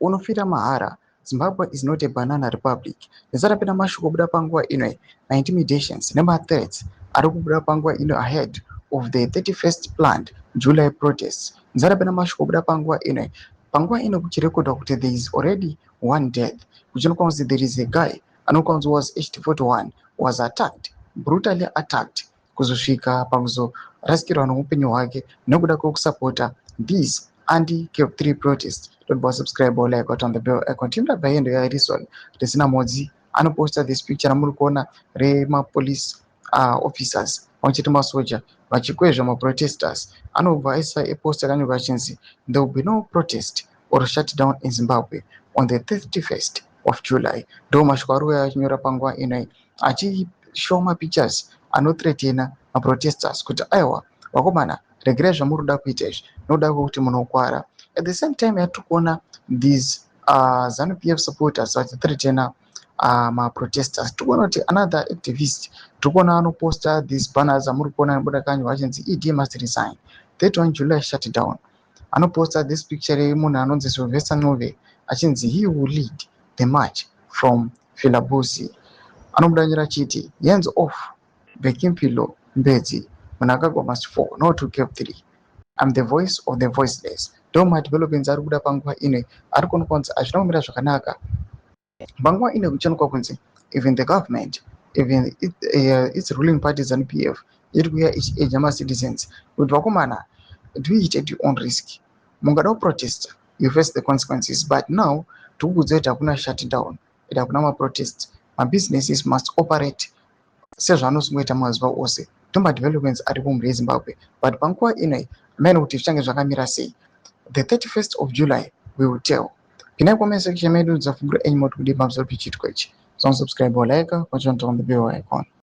Unofira mahara. Zimbabwe is not a banana republic. Ndisati mashoko kubuda panguva ino, maintimidations nemathreats ari kubuda panguva ino ahead of the 31st planned July protests. Ndisati mashoko kubuda panguva ino, panguva ino kuchirekodwa kuti there is already one death. Kuchionekwa kunzi there is a guy anokwanzi was aged 41, was attacked, brutally attacked, kuzosvika pakuzorasikirwa neupenyu hwake nekuda kwekusapota these anti-CAB 3 protest. Don't subscribe or like on the bell icon. Timurabva yendo yaRison Risina Modzi anoposta this picture ramuri kuona remapolice officers pamwe chete masoja vachikwezva maprotesters. Anobva aisa epost yakanyorwa achinzi, "There will be no protest or shutdown in Zimbabwe on the 31st of July." Ndo mashoko ari kuuya achinyora panguva ino, achishow mapictures anothreatena maprotesters kuti, "Aiwa vakomana, regerai zvamuri kuda kuita izvi nokuda kwekuti munokwara." At the same time yatiri kuona these ZANU PF supporters vachithreatena maprotesters, tiri kuona kuti another activist, tiri kuona anoposta these banners amuri kuona anobuda kanyorwa achinzi, "ED must resign, 31 July shutdown." Anoposta this picture yemunhu anonzi Sylvester Ncube achinzi he will lead the march from Filabusi. Anobuda nyora achiti, "Hands off Bhekimpilo Mbedzi, Mnangagwa must fall, no to CAB 3. I'm the voice of the voiceless." Ndo madevelopments ari kuda panguva ino ari kuonekwa kunzi hazvina kumira zvakanaka panguva ino. Kuchionekwa kunzi even the government, even its ruling party ZANU PF, iri kuuya ichiurga macitizens kuti, "Vakomana, do it at your own risk. Mungada kuprotesta, you face the consequences, but now tikukuudza kuti hakuna shutdown and hakuna maprotest. Mabusinesses must operate sezvaanosingoita mazuva ose." Ndo madevelopments aripo mhuri yeZimbabwe, but panguva ino hamene kuti zvichange zvakamira sei. The 31st of July we will tell. Pinai comment section medu, dzafungura enyu moti kudii pamusoro pechiitiko ichi. So subscribe or like, on the bell icon.